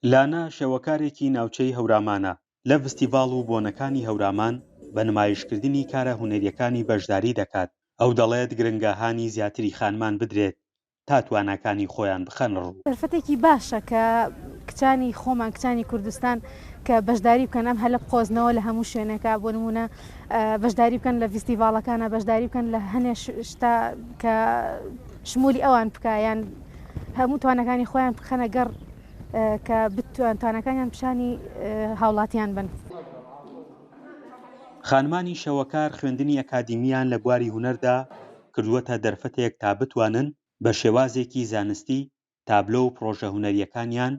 لانا شێوەکارێکی ناوچەی هەورامانە، لە ڤستیڤاڵ و بۆنەکانی هەورامان بە نمایشکردنی کارە هونەرییەکانی بەشداری دەکات، ئەو دەڵێت گرنگە هانی زیاتری خانمان بدرێت تا تواناکانی خۆیان بخەنە ڕوو. دەرفەتێکی باشە کە کچانی خۆمان کچانی کوردستان کە بەشداری بکەن ئەم هەلە بقۆزنەوە لە هەموو شوێنێکا بۆ نموونە بەشداری بکەن لە ڤیستیڤاڵەکانا بەشداری بکەن لە هەنێ شتا کە شمولی ئەوان بکا یان هەموو توانەکانی خۆیان بخەنە گەڕ کە بتوان توانەکانیان پیشانی هاوڵاتیان بن. خانمانی شێوەکار خوێندنی ئەکادیمییان لە بواری هونەردا کردووەتە دەرفەتێک تا بتوانن بە شێوازێکی زانستی تابلۆ و پڕۆژە هونەرییەکانیان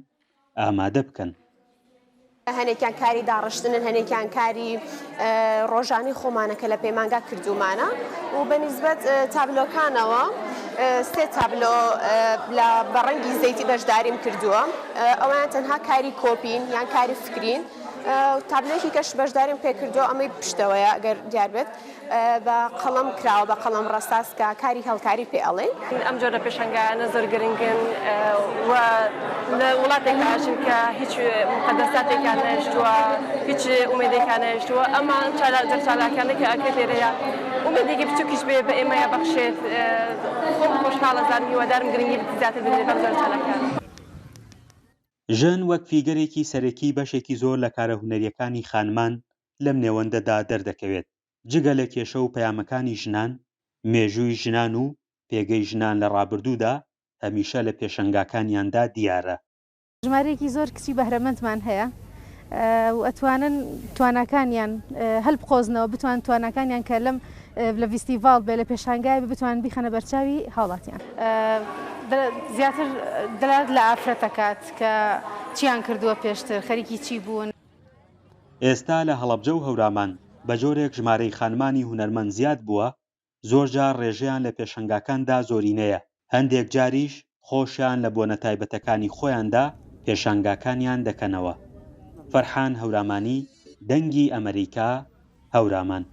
ئامادە بکەن. هەنێکیان کاری داڕشتنن، هەنێکیان کاری ڕۆژانەی خۆمانە کە لە پەیمانگا کردوومانە و بە نیسبەت تابلۆکانەوە سێ تابلۆ لە بە ڕەنگی زەیتی بەشداریم کردووە، ئەویان تەنها کاری کۆپین یان کاری فکرین. تابلۆیەکی کەش بەشداریم پێکردووە ئەمەی پشتەوەیە گەر دیار بێت بە قەڵەم کراوە بە قەڵەم ڕەساس کە کاری هێڵکاری پێ ئەڵێن. ئەم جۆرە پێشانگایانە زۆر گرنگن و لە وڵاتێکا ئەژین کە هیچ موقەدەساتێکیان نەهێشتووە، هیچ ئومێدێکیان نەهێشتووە، ئەمە جۆرە چالاکیانە کە ئەکرێت لێرەیە ئومێدێکی بچووکیش بێ بە ئێمە بەخشێت، خۆم خۆشحاڵ ئەزانم، هیوادارم گرنگی زیاتر بدرێت بەم جۆرە چالاکیانە. ژن وەک فیگەرێکی سەرەکی بەشێکی زۆر لە کارە هونەرییەکانی خانمان لەم نێوەندەدا دەردەکەوێت. جگە لە کێشە و پەیامەکانی ژنان، مێژووی ژنان و پێگەی ژنان لە ڕابردوودا هەمیشە لە پێشەنگاکانیاندا دیارە. ژمارەیەکی زۆر کچی بەهرەمەندمان هەیە و ئەتوانن تواناکانیان هەلبقۆزنەوە، بتوانن تواناکانیان کە لەم لە ڤیستیڤاڵ بێ لە پێشانگای بێ بتوانن بیخەنە بەرچاوی هاوڵاتیان. زیاتر دەلالەت لە ئافرەت ئەکات کە چیان کردووە پێشتر خەریکی چی بوون. ئێستا لە هەڵەبجە و هەورامان بە جۆرێک ژمارەی خانمانی هونەرمەند زیاد بووە، زۆرجار ڕێژەیان لە پێشەنگاکاندا زۆرینەیە، هەندێک جاریش خۆشیان لە بۆنە تایبەتەکانی خۆیاندا پێشانگاکانیان دەکەنەوە. فەرحان هەورامانی، دەنگی ئەمەریکا، هەورامان.